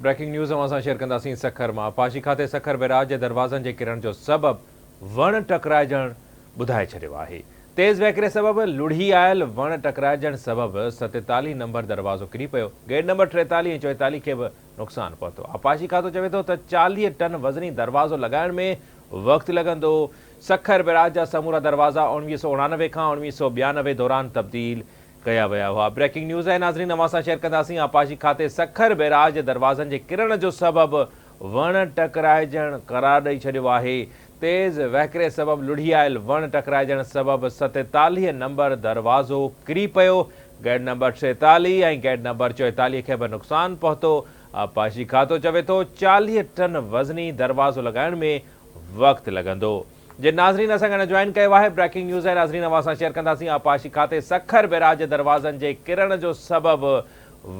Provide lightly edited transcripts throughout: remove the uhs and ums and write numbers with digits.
Breaking news اوهان سان share ڪنداسين سکر مان آبپاشي کاتي سکر بئراج جي دروازن جي ڪرڻ جو سبب وڻ ٽڪرائجڻ ٻڌائي ڇڏيو آهي. تيز وهڪري سبب لڙهي آيل وڻ ٽڪرائجڻ سبب 47 نمبر دروازو ڪري پيو، گيٽ نمبر 43 ۽ 44 کي به نقصان پهتو. آبپاشي کاتو چوي ٿو ته 40 ٽن وزني دروازو لڳائڻ ۾ وقت لڳندو. سکر بئراج جا سمورا دروازا 1989 کان 1992 دوران تبديل ڪيا ويا هئا. بريڪنگ نيوز آهي ناظرين اوهان سان شيئر ڪنداسين آبپاشي کاتي سکر بئراج جي دروازن جي ڪرڻ جو سبب وڻ ٽڪرائجڻ قرار ڏئي ڇڏيو آهي. تيز وهڪري سبب لڙهي آيل وڻ ٽڪرائجڻ سبب 47 نمبر دروازو ڪري پيو، گيٽ نمبر 43 ۽ گيٽ نمبر 44 کي به نقصان پهتو. آبپاشي کاتو چوي ٿو 40 ٽن وزني دروازو لڳائڻ ۾ وقت لڳندو. جي ناظرين اسان کي جوائن ڪيو آهي بريڪنگ نيوز آهي ناظرين اوهان سان شيئر ڪنداسين آبپاشي کاتي سکر بئراج جي دروازن جي ڪرڻ جو سبب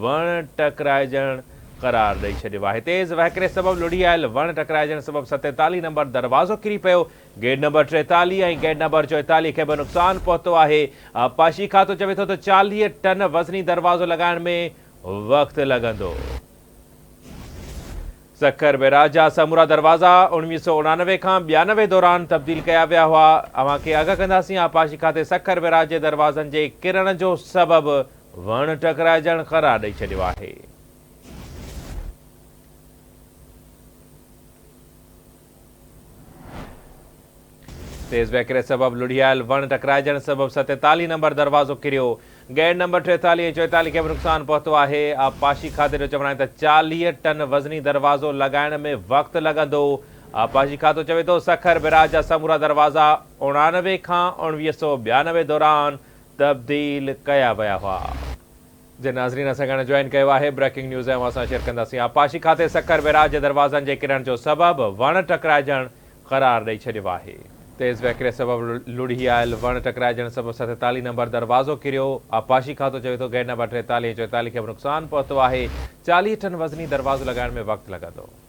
وڻ ٽڪرائجڻ قرار ڏئي ڇڏيو آهي. تيز وهڪري سبب لڙهي آيل وڻ ٽڪرائجڻ سبب 47 نمبر دروازو ڪري پيو، گيٽ نمبر 43 ۽ گيٽ نمبر 44 کي به نقصان پهتو آهي. آبپاشي کاتو چوي ٿو ته 40 ٽن وزني دروازو لڳائڻ ۾ وقت لڳندو. سکر بئراج جا سمورا دروازا 1989 کان 92 دوران تبديل ڪيا ويا هئا. اوهان کي آگاهه ڪنداسين آبپاشي کاتي سکر بئراج جي دروازن جي ڪرڻ جو سبب وڻ ٽڪرائجڻ قرار ڏئي ڇڏيو آهي. تيز وهڪري سبب لڙهي آيل وڻ ٽڪرائجڻ سبب 47 نمبر دروازو ڪريو. گيٽ نمبر 43 ۽ 44 کي به نقصان پهتو آهي. آبپاشي کاتي جو چوڻ آهي ته 40 ٽن وزني دروازو لڳائڻ ۾ وقت لڳندو. آبپاشي کاتو چوي ٿو سکر بئراج جا سمورا دروازا 89 کان 1992 دوران تبديل ڪيا ويا هئا. جي ناظرين اسان کي هاڻي جوائن ڪيو آهي بريڪنگ نيوز ۽ اوهان سان شيئر ڪنداسين آبپاشي کاتي سکر بئراج جي دروازن جي ڪرڻ جو سبب وڻ ٽڪرائجڻ قرار ڏئي ڇڏيو آهي. تيز وهڪري سبب لڙهي آيل وڻ ٽڪرائجڻ سبب 47 نمبر دروازو ڪريو، آبپاشي کاتو چوي ٿو گيٽ نمبر 43 ۽ 44 کي به نقصان پهتو آهي، 40 ٽن وزني دروازو لڳائڻ ۾ وقت لڳندو.